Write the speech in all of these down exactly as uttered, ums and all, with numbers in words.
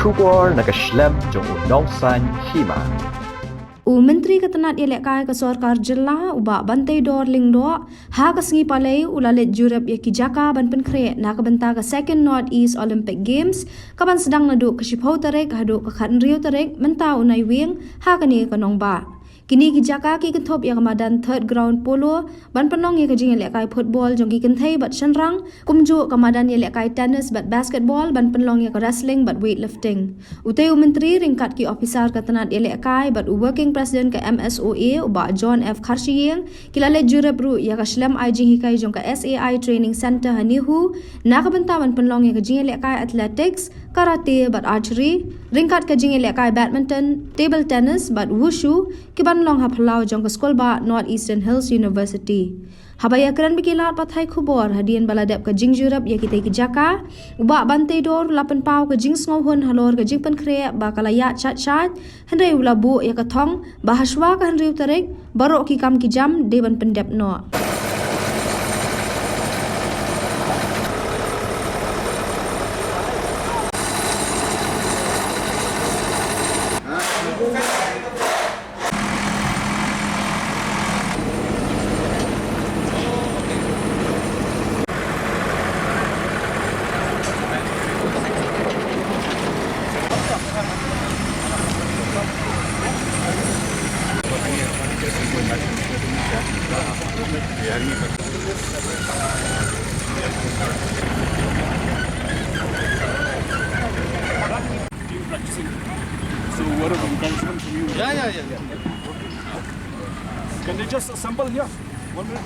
Khubor na ka shlem jong u Nongsaiñ Hima. U Myntri ka tnat ïalehkai ka sorkar jylla, u Bah Banteidor Lyngdoh, ha ka sngi Palei u la leit jurip ïa ki jaka ban pynkhreh na ka bynta ka Second North East Olympic Games, ka ban sdang naduh ka shiphew tarik haduh ka khathynriew tarik mynta u Naiwieng, ha kane ka nongbah. Kine ki jaka ki kynthup ïa ka madan Third Ground Polo, ban pynlong ïa ka jingïalehkai football jong ki kynthei bad shynrang, kumjuh ka madan ïalehkai tennis bad basketball, ban pynlong ïa ka wrestling bad weightlifting. Utei u Myntri ryngkat ki ophisar ka tnat ïalehkai bad u Working President ka M S O A, u Bah John F Kharshiing, ki la leit jurip ruh ïa ka shlem ai jinghikai jong ka S A I Training Centre ha NEHU, na ka bynta ban pynlong ïa ka jingïalehkai athletics, karate bad archery, ryngkat ka jingïalehkai badminton, table tennis bad wushu, ki ban long ha phyllaw jong ka skulbah North Eastern Hills University. Haba ïakren bad ki lad pathai khubor hadien ba la dep ka jingjurip ïa kitei ki jaka, u Bah Banteidor u la pynpaw ka jingsngewhun halor ka jingpynkhreh ba ka la ïaid shait shait, hynrei u la buh ïa ka thong ba ha shuwa ka hynriew tarik, baroh ki kam ki jam dei ban pyndep noh. Team practicing. So, word of encouragement from you. Yeah, yeah, yeah, yeah. Can they just assemble here? One minute.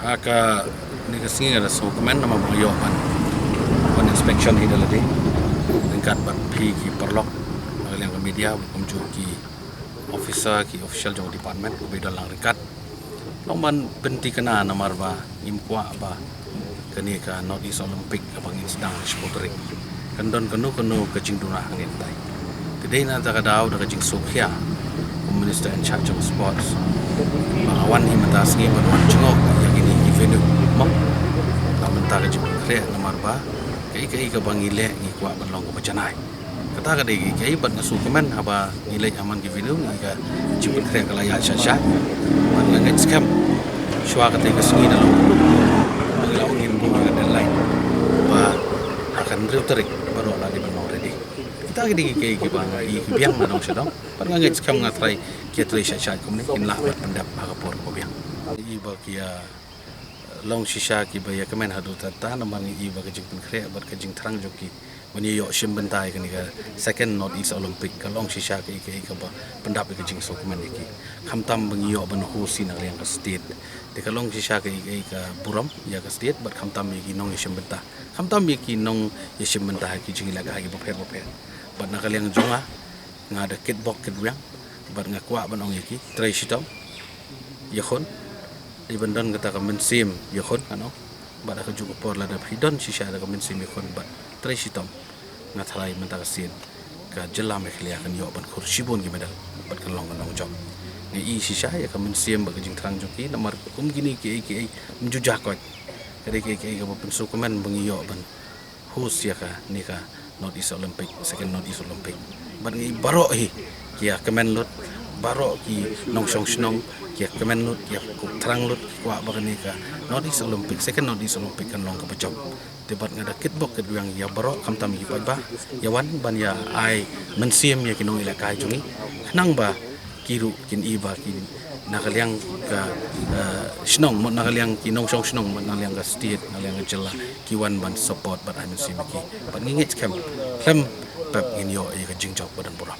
Ha kane ka sngi nga da sngewkmen namar ba nga ïoh ban, ban inspection hi da lade ryngkat bad phi ki paralok na ka liang ka media, bad kumjuh ki officer, ki official jong ka department kiba don lang ryngkat. Long ban pynthikna namar ba ngim kwah ba kane ka North East Olympic kaba ngin sdang ha shiphew tarik kan don kano kano ka jingduna hangne hangtai. Te dei na kata ka daw da ka jingsngewkhia kum Minister in charge of Sports ba nga wan hi mynta ka sngi ban wan jngoh ïa kine ki venue, mo. Ka mynta ka jingpynkhreh namar ba kaei kaei kaba ngi leh ngi kwah ban long kaba janai. Kata ka dei kaei kaei bad nga sngewkmen haba ngi leit ha man ki venue, ngi, ka jingpynkhreh ka la ïaid shait shait. Bad nga ngeit skhem shuwa katei ka sngi da long ba ngi la ong ngin buh ïa ka deadline ba ha ka hynriew tarik baroh la dei ban long ready. Kita ki dei ki kaei kiba nga i ki biang na dong sha dong. Bad nga ngeit skhem nga trai, ki trei shait shait kumne kin lah ban pyndep ha ka por kaba biang. I ba ki, ah, long shisha kiba ïa kmen haduh katta namar ngi i ba ka jingpynkhreh bad ka jingthrang jong ki ban ïa ïoh shim bynta ïa kane ka Second North East Olympic ka long shisha kaei kaei kaba pyndap ïa ka jingsngewkmen ïa ki. Khamtam ba ngi ïoh ban host hi na ka liang ka state, te ka long shisha kaei kaei ka burom ïa ka state bad khamtam ïa ki nongïashim bynta, khamtam ïa ki nongïashim bynta ha ki jingïalehkai kiba pher bapher. Bad na ka liang jong nga, nga da kitbok kitrwiang bad nga kwah ban ong ïa ki, trei shitom, ïakhun. Dei ban don kata ka mynsiem ïakhun, ngan ong. Bad ha kajuh ka por lada phi don shisha da ka mynsiem ïakhun bad trei shitom, nga tharai mynta ka sien ka jylla Meghalaya kan ïoh ban khur shibun ki medal bad kan long ka nongjop. Nga i shisha ïa ka mynsiem bad ka jingthrang jong ki namar kum kine kiei kiei ym ju jia koit. Ka dei kiei kiei kaba pynsngewkmen ba ngi ïoh ban host ïa kane ka North East Olympic, Second North East Olympic. Bad ngi baroh hi ki ïa kmen lut, baroh ki nongshong shnong ki ïa kmen lut, ki ïa thrang lut, ki kwah ba kane ka North East Olympic, Second North East Olympic kan long kaba jop. Te bad nga da kitbok kitrwiang ïa baroh khamtam ïa ki paidbah, ïa wan ban ïa ai mynsiem ïa ki nongïalehkai jong ngi. Khnang ba ki ruh kin i ba ki na ka liang ka, eh, shnong, mut na ka liang ki nongshong shnong, mut na liang ka state, na liang ka jylla, ki wan ban support bad ai mynsiem ïa ki. Bad ngi ngeit skhem khlem pep ngin ïoh ïa ka jingjop ba don burom.